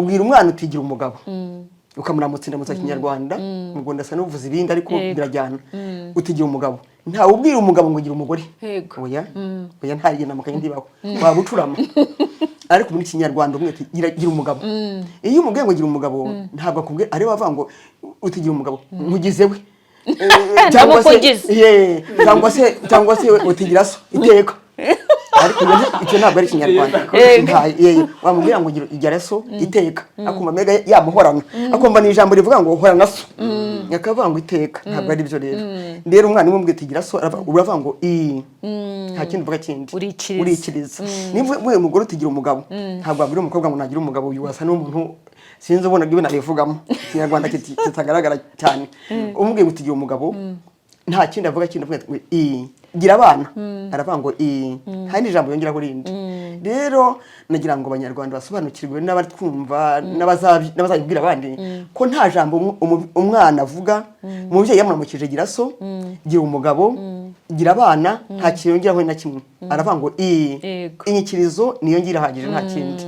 Ubwira umwana utigira umugabo, ukamuramutsa indamutsa Kinyarwanda, ubwo ndasa n'uvuze ibindi, ariko birajyana. Utigira umugabo, ntawe ubwira umugabo ngo gira umugore. Oya, oya, nta inama ndibaho, waba ucurama. Ariko muri Kinyarwanda umwe ati gira, gira umugabo. Iyo umubwiye ngo gira umugabo, ntabwo akubwiye ari bavuga ngo utigira umugabo nkugize we. Cyangwa se Ndamukugize. Ye, cyangwa se utigira so iteka. Ariko icyo ntabwo ari Ikinyarwanda. Ye, wamubwira ngo gira so iteka, akumva mbega yamuhorana, akumva ni ijambo rivuga ngo horana so, akavuga ngo iteka. Ntabwo ari byo. Rero umwana umubwiye ati gira so, uravuga ngo i, nta kindi uvuga kindi. Urikiriza. Urikiriza. Niba uvuye umugore utigira umugabo, ntabwo wabwira umukobwa ngo nagire umugabo. Uyu wasa n'umuntu, sinzi, ubona ibyo nabivugamo Ikinyarwanda kitagaragara cyane. Umubwiye ngo utigira umugabo, nta kindi avuga kindi, avuga ngo i, gira abana, aravuga ngo i, nta rindi jambo yongeraho rindi. Rero nagira ngo Abanyarwanda basobanukirwe, n'abatwumva, n'abazabibwira abandi, ko nta jambo umwana avuga umubyeyi yamuramukije gira so, gira umugabo, gira abana, nta kintu yongeraho na kimwe, aravuga ngo i. Inyikirizo niyo ngira ihagije, nta kindi.